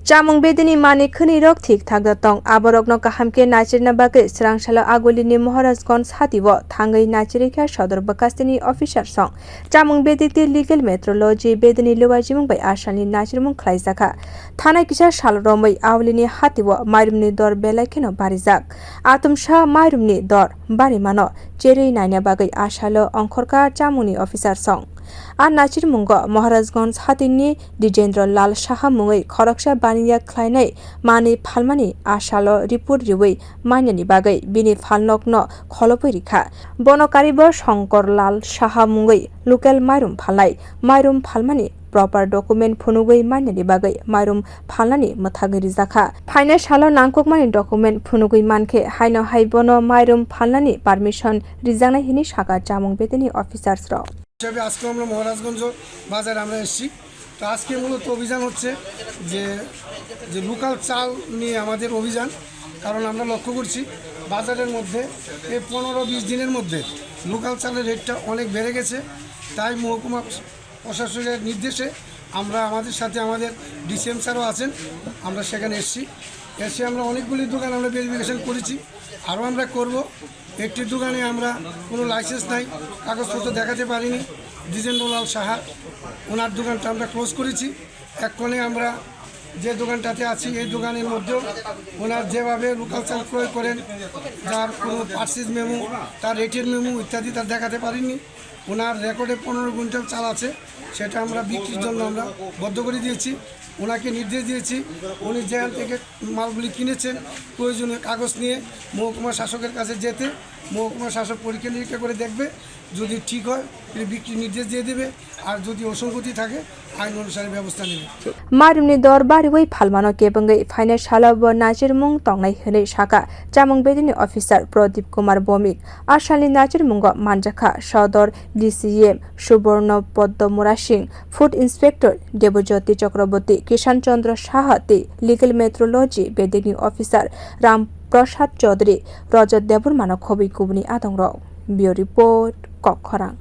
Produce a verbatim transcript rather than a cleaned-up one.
Chamung bedini manwi khwnwi rok thik thak da tong, aborokno kaham khe nachirna bagwi swrang salo Agulini Maharajganj hati o thangwi nachirwi kha sodor bwkhasteni officer song. Chamung bedi tei legal metrology bedini luwajimung bai asalni nachirmung khlaijakha. Thanai kisa sal romwi Agulini hati o mairumni dor belai kheno barijak. Atomsa mairumni dor barimano cherwi naina bagwi asalo ongkhorkha chamungni officer song. A nachirmungo Maharajganj hatini Dijendra Lal Saha mungwi khoroksa baniya khlainai manwi phalmani asalo report riwi mainani bagwi bini phalnokno kholopwi rikha. Bono karibo Shankar Lal Saha mungwi local mairum phalnai, mairum phalmani proper document phunugwi mainani bagwi mairum phalnani mwthagwi rijakha. Phainai salo nangkukmani document phunugwi mankhe, haino hai bono mairum phalnani permission rijaknai hwnwi sakha chamung bedini officers rok. হিসাবে আজকে আমরা মহারাজগঞ্জ বাজারে আমরা এসেছি। তো আজকে মূলত অভিযান হচ্ছে যে, যে লোকাল চাল নিয়ে আমাদের অভিযান। কারণ আমরা লক্ষ্য করছি বাজারের মধ্যে এই পনেরো বিশ দিনের মধ্যে লোকাল চালের রেটটা অনেক বেড়ে গেছে। তাই মহকুমা প্রশাসনের নির্দেশে আমরা, আমাদের সাথে আমাদের ডিসিএম স্যারও আছেন, আমরা সেখানে এসেছি। এসে আমরা অনেকগুলি দোকান আমরা ভেরিফিকেশন করেছি, আরও আমরা করব। একটি দোকানে আমরা কোনো লাইসেন্স নাই, কাগজপত্র দেখাতে পারিনি, দ্বিজেন্দ্রলাল সাহা, ওনার দোকানটা আমরা ক্লোজ করেছি। এক্ষণে আমরা যে দোকানটাতে আছি, এই দোকানের মধ্যেও ওনার যেভাবে লোকাল চাল ক্রয় করেন, যার কোনো পার্সেস মেমো, তার রেটের মেমো ইত্যাদি তার দেখাতে পারেননি। ওনার রেকর্ডে পনেরো কুইন্টাল চাল আছে, সেটা আমরা বিক্রির জন্য আমরা বন্ধ করে দিয়েছি। ওনাকে নির্দেশ দিয়েছি, উনি যেখান থেকে মালগুলি কিনেছেন, প্রয়োজনীয় কাগজ নিয়ে মহকুমা শাসকের কাছে যেতে, মহকুমা শাসক পরীক্ষা নিরীক্ষা করে দেখবে, যদি ঠিক হয়, তিনি বিক্রির নির্দেশ দিয়ে দেবে, আর যদি অসঙ্গতি থাকে, আইন অনুসারে ব্যবস্থা নেবে। Mairumni dor bariwi phalmano kebengwi phainai salo bo nachirmung tongnai hwnwi sakha chamung bedini officer Pradip Kumar Bomik. Asalni nachirmungo manjakha sodor D C M Suborno Poddo Murasing, Food Inspector Debojyoti Chakraborty, Kishan Chandra Saha tei Legal Metrology bedini officer Ram Prasad Chaudhary, Rajat Debbarmano khobwi kubuni adongrok. Bureau Report, Kokkhorang.